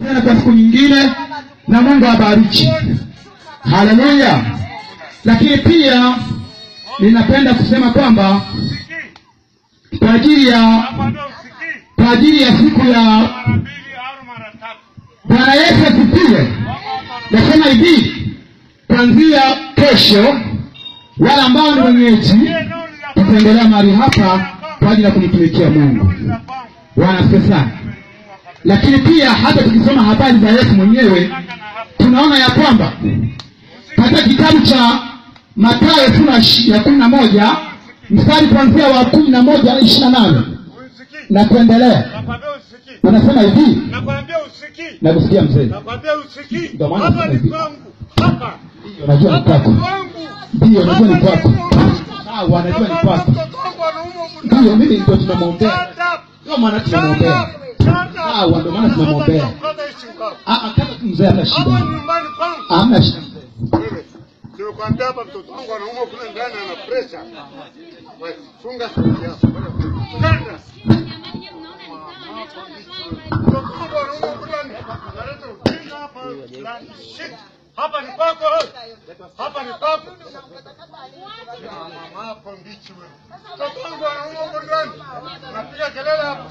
Tena kwa siku nyingine, na Mungu abariki. Haleluya. Lakini pia ninapenda kusema kwamba kwa ajili ya siku ya Bwana Yesu asifiwe. Nasema hivi, kuanzia kesho wale ambao ni wenyeji tutaendelea mahali hapa kwa ajili ya kumtumikia Mungu. Bwana asifiwe sana. Lakini pia hata tukisoma habari za Yesu mwenyewe tunaona ya kwamba katika kitabu cha Mathayo sura ya 11 mstari kuanzia wa 11 28 na kuendelea, unasema hivi. Nakwambia usikii. Nakusikia mzee. Nakwambia usikii. Ndio maana hapa ni kwangu. Hapa. Najua ni kwako. Ndio, najua ni kwako. Sawa, najua ni kwako. Ndio, mimi ndio tunamwombea. Ndio maana tunamwombea. Sawa, ndio maana tunamwombea. Ah, kama mzee hana shida. Hapa nyumbani kwangu. Hamna shida mzee. Nimekwambia hapa mtoto wangu anaumwa kule ndani ana pressure. Wewe funga sauti yako. Kanda. Hapa ni kwako. Hapa ni kwako. Mama hapo mbichi wewe. Mtoto wangu anaumwa huko ndani. Napiga kelele hapa.